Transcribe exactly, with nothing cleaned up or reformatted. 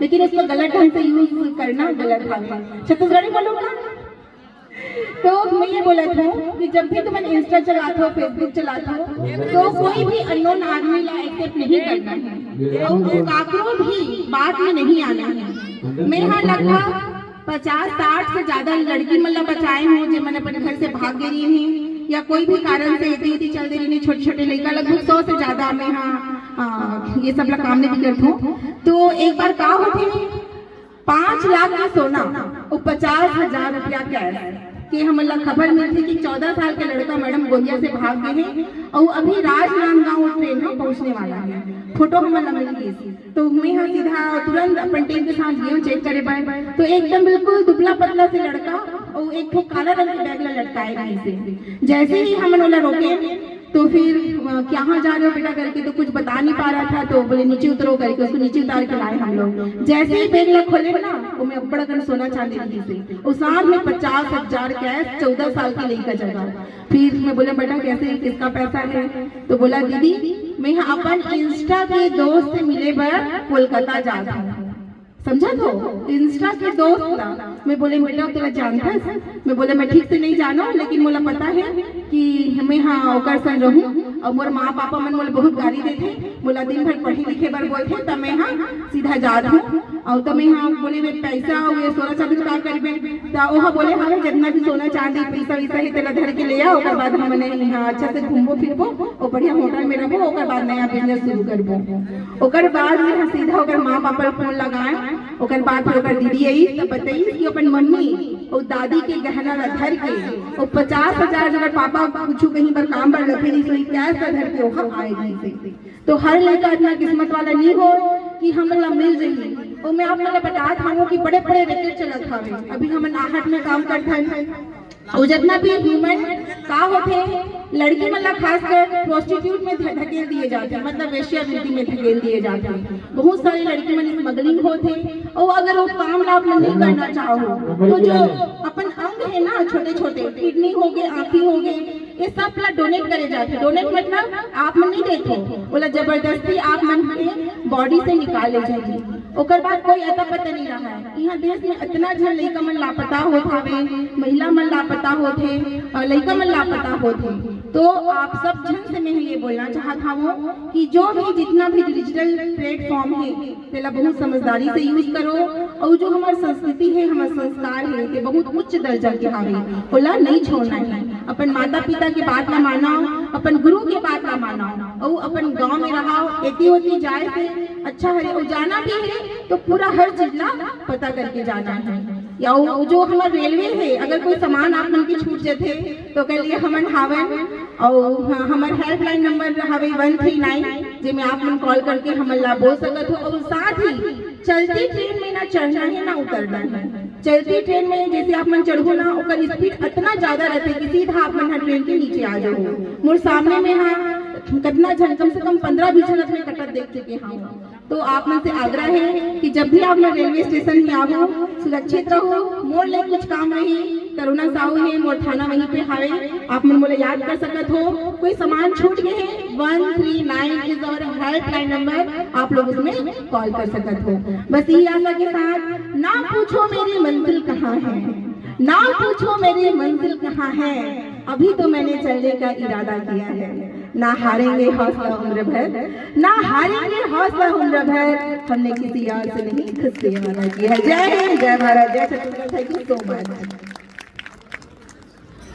लेकिन उसको गलत ढंग से यूज करना गलत हवे। छत्तीसगढ़ी बोलूँ ना? तो मैं ये बोलत हूँ कि जब भी तुमन इंस्टा चलात हो, फेसबुक चलात हो, तो कोई भी अननोन आदमी ला एक्सेप्ट नहीं करना है। तो काकरो भी बात में नहीं आना है। मैं हा लगभग पचास साठ से ज्यादा लड़की मन ला बचाए हूँ, जे मन अपन घर से भाग गे रहिन, या कोई भी कारण से एती ओती चल दे रहिन। छोटे छोटे लड़का, लगभग सौ से ज्यादा मैं हा, आ, ये सब ला काम नहीं करत हूँ। तो एक बार का होथे, पाँच लाख के सोना अउ पचास हजार रुपया कैश के हमन ला खबर मिलथे कि चौदह साल के लड़का मैडम गोंदिया से भाग गे हे अउ अभी राजनांदगांव ट्रेन ह पहुंचने वाला है। फोटो हमन ला मिल गई, तो मैं हा सीधा तुरंत अपन टीम के साथ गई हूँ चेक करे बर। तो एकदम बिल्कुल दुबला पतला से लड़का अउ एक ठो काला रंग के बैग ला लटकाए रहिस हे। जैसे ही हमन ओला रोके, तो फिर, अ, "कहाँ जा रहे हो बेटा?" करके, तो कुछ बता नहीं पा रहा था, तो बोले, "नीचे उतरो" करके उसको नीचे उतार के लाए हम लोग। जैसे ही बैग ला खोले ना, वो में अब्बड़ अकन सोना चांदी रहिस हे, और साथ में पचास हजार कैश, चौदह साल की लड़का जगह। फिर मैं बोले, "बेटा, कैसे, किसका पैसा है?" तो बोला, "दीदी, मैं हा अपन इंस्टा के दोस्त से मिले बर कोलकाता जात हूँ।" समझत हो? इंस्टा के दोस्त ला। मैं बोले, "बेटा, तेला जानथस?" मैं बोले, "मैं ठीक से नहीं जानो, लेकिन मोला पता है कि मैं हा ओकर संग रहूं, और मोर माँ पापा मन मोला बहुत गारी देथे, मोला दिन भर पढ़े लिखे बर बोलथे, त मैं हा सीधा जात हूँ।" और त मैं हा बोले, "मैं पैसा और ये सोना चांदी का करबे?" त ओहा बोले, "हाँ, जितना भी सोना चांदी, पैसा वैसा है, तेला धर के ले आ, ओकर बाद हमन यहाँ अच्छा से घूमबो फिरबो और बढ़िया होटल में रहबो, ओकर बाद नया बिजनेस शुरू करबो।" ओकर बाद मैं हा सीधा ओकर माँ पापा ला फोन लगाए। ओकर बाद फिर ओकर दीदी आई, तब बताई कि अपन मम्मी और दादी के गहना ला धर के, और पचास हजार, अगर पापा कुछ कहीं पर काम पर रखे नहीं, तो कैश ला धर के ओहा आए गई से। तो हर लड़का इतना किस्मत वाला नहीं हो कि हमन ला मिल जाही। और मैं आप मन ला बतात हूँ कि बड़े बड़े रैकेट चलत हवे। अभी हमन आहट में काम करथन, अउ जितना भी ह्यूमन का होथे, लड़की मन ला खासकर प्रोस्टिट्यूट में ध-, धकेल दिए जाथे, मतलब वेश्यावृत्ति में धकेल दिए जाथे। बहुत सारी लड़की मन स्मगलिंग होथे, और अगर वो काम ला आप मन नहीं करना चाहो, तो जो अपन अंग है ना, छोटे छोटे किडनी हो गए, आँखी हो गए, ये सब ला डोनेट करे जाथे। डोनेट मतलब आप मन नहीं देथो, बोला जबरदस्ती आप मन के बॉडी से निकाले जाथे। ओकर बाद कोई अता पता नहीं रहा है। यहाँ देश में इतना झन लइका मन लापता होत हवे, महिला मन लापता होत हे, अ, लइका मन लापता होत हे। तो आप सब झन से मैं ये बोलना चाहत हूँ कि जो भी जितना भी डिजिटल प्लेटफॉर्म है, तेला बहुत समझदारी से यूज करो, और जो हमार संस्कृति है, हमार संस्कार है, ये बहुत उच्च दर्जा के हवे, ओला नहीं छोड़ना है। अपन माता पिता के बात ला मानो, अपन गुरु के बात ला मानो, और अपन गांव में रहो, एती ओती जाए से अच्छा हरे, और जाना भी है तो पूरा हर चीज ला पता करके जाना है। या वो जो हमार रेलवे है, अगर कोई सामान आप मन के छूट जाथे तो ओकर लिए हमन हावन, और हाँ, हमार हेल्पलाइन नंबर हवे वन थ्री नाइन, जेमे आप मन कॉल करके हमन ला बोल सकत हो। और साथ ही चलती ट्रेन में ना चढ़ना है ना उतरना है। चलती ट्रेन में जैसे आप मन चढ़ो ना, ओकर स्पीड इतना ज्यादा रहते कि सीधा आप मन हा ट्रेन के नीचे आ जाओ। मोर सामने में हा कितना झन, कम से कम पंद्रह बीस झन में कटत देख चुके हूँ। तो आप मन से आग्रह है कि जब भी आप मन रेलवे स्टेशन में आवो, सुरक्षित रहो। मोर ले कुछ काम रही, करुणा साहू है, मोर थाना वहीं पे हवे, आप मन मोला याद कर सकत हो। कोई सामान छूट गए है, one three nine is our helpline number, आप लोग उसमें कॉल कर सकत हो। बस यही आशा के साथ, ना पूछो मेरी मंजिल कहाँ है, ना पूछो मेरी मंजिल कहाँ है, अभी तो मैंने चलने का इरादा किया है। ना हारेंगे हौसला उम्र भर, ना हारेंगे हौसला उम्र भर, हमने किसी यार से नहीं खुद से वादा किया है। जय हिंद, जय भारत, जय Chhattisgarh. Thank you so much.